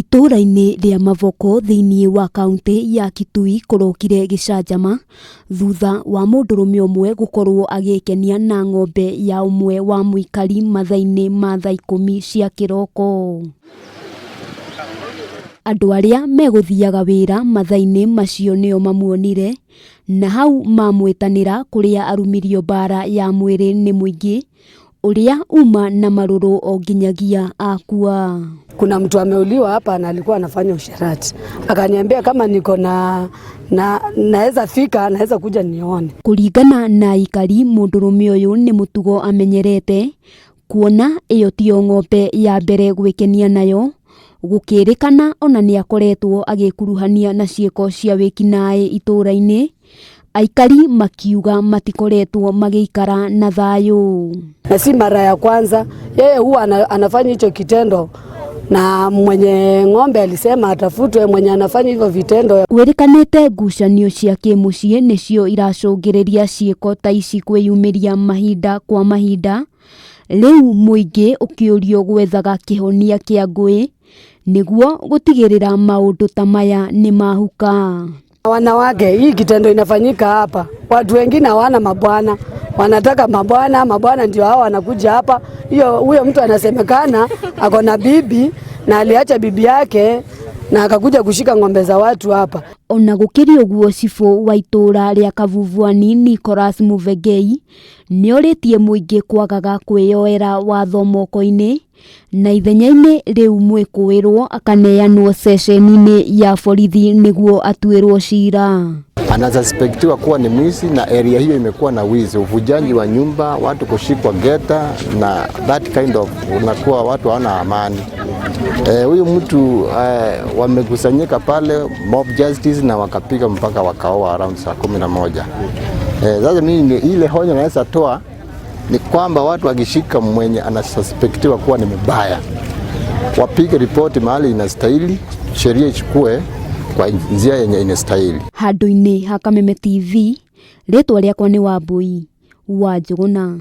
Itũũra-inĩ rĩa Mavoko thĩinĩ wa kaũntĩ ya Kitui kũrokire gĩcanjama thutha wa mũndũrũme ũmwe gũkorwo agĩkenia na ng'ombe ya ũmwe wa mũikari mathaa-inĩ ma thaa 10 cia kĩroko. Andũ arĩa megũthiaga wĩra mathaa-inĩ macio nĩo mamuonire na hau mamwĩtanĩra kũrĩa arumirio mbara ya mwĩrĩ nĩ mũingĩ ũrĩa uma na marũrũ o nginyagia akua. Kuna mtu ameuliwa hapa na alikuwa anafanya usherati, akaniambia kama niko na naweza fika, naweza kuja nione. Kũringana na aikari, mũndũrũme ũyũ nĩ mũtugo amenyerete kuona ĩyo tiyo ng'ombe ya mbere gwĩkenia nayo, gũkĩrĩkana ona nĩ akoretwo agĩkuruhania na ciĩko cia wĩkinaĩ itũũra-inĩ. Aikari makiuga matikoretwo magĩikara na thayũ. Na si mara ya kwanza, yeye huwa anafanya hicho kitendo, na mwenye ng'ombe alisema atafutwe mwenye anafanya hivyo vitendo. Kwĩrĩkanĩte ngucanio cia kĩmũciĩ nĩcio iracũngĩrĩria ciĩko ta ici kwĩyumĩria mahinda kwa mahinda. Rĩu mũingĩ ũkĩũrio gwethaga kĩhonia kĩa ngũĩ nĩguo gũtigĩrĩra maũndũ ta maya nĩ mahuka. Wanawake, hii kitendo inafanyika hapa, watu wengine hawana mabwana, wanataka mabwana, mabwana ndio hao wanakuja hapa. Hiyo huyo mtu anasemekana ako na bibi na aliacha bibi yake na akakuja kushika ng'ombe za watu hapa. Ona gũkĩrĩ ũguo, cibũ wa itũũra rĩa Kavuvuani Nicholas Muvengei nĩorĩtie mũingĩ kwagaga kwĩyoera watho moko-inĩ na ithenya-inĩ rĩu mwĩkũĩrwo akaneanwo ceceni-inĩ ya borithi nĩguo atuĩrwo cira. Anasuspektiwa kuwa ni mwizi na area hiyo imekuwa na wizi, uvujaji wa nyumba, watu kushikwa ngeta na that kind of, unakuwa watu hawana amani. Huyu mtu wamekusanyika pale mob justice na wakapiga mpaka wakaua around saa 11. Sasa mimi ile hoja naweza toa ni kwamba watu wakishika mwenye anasuspektiwa kuwa ni mbaya wapige ripoti mahali inastahili, sheria ichukue kwa njia yenye inastahili. Handũ-inĩ ha Kameme TV, rĩtwa rĩakwa nĩ Wambui wa Njũgũna.